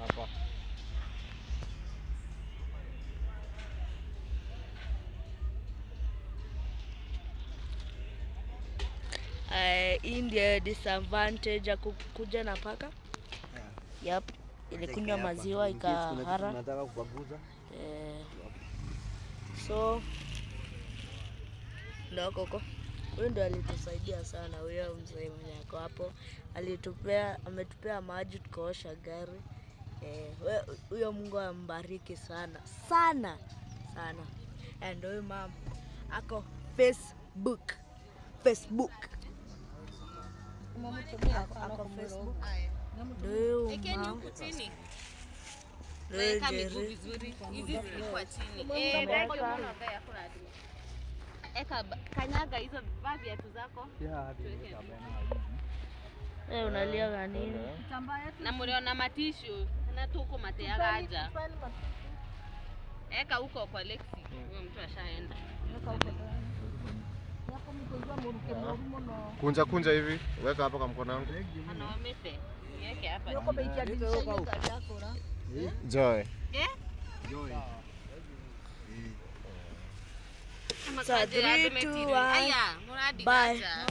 Hapa. Hii ndio disadvantage ya kukuja na paka. Yep. Ilikunywa maziwa ikahara. Nataka kubaguza. Eh, so ndo koko huyu ndo alitusaidia sana, huyo mzee mwenye ako hapo alitupea, ametupea maji tukaosha gari. Eh, huyo Mungu ambariki sana sana sana. And huyu mama ako Facebook, Facebook ako Facebook, ndo huyu Ekeni mama, huku chini. ndo huyu Weka miguu Jerry. vizuri. Hizi zilikuwa chini. Eh, eka kanyaga hizo, vaa viatu zako. Eh, unalia na nini? Na muriona matishu na tuko mateaga aja. Eka huko kwa Lexi. Huyo mtu ashaenda. Kunja kunja hivi, weka hapa kwa mkono wangu. Anaomete. Niweke hapa. Joy. Eh? Joy. Ama So, kaje three, adume two, tiri. one. Aya, muradi Bye. gaja.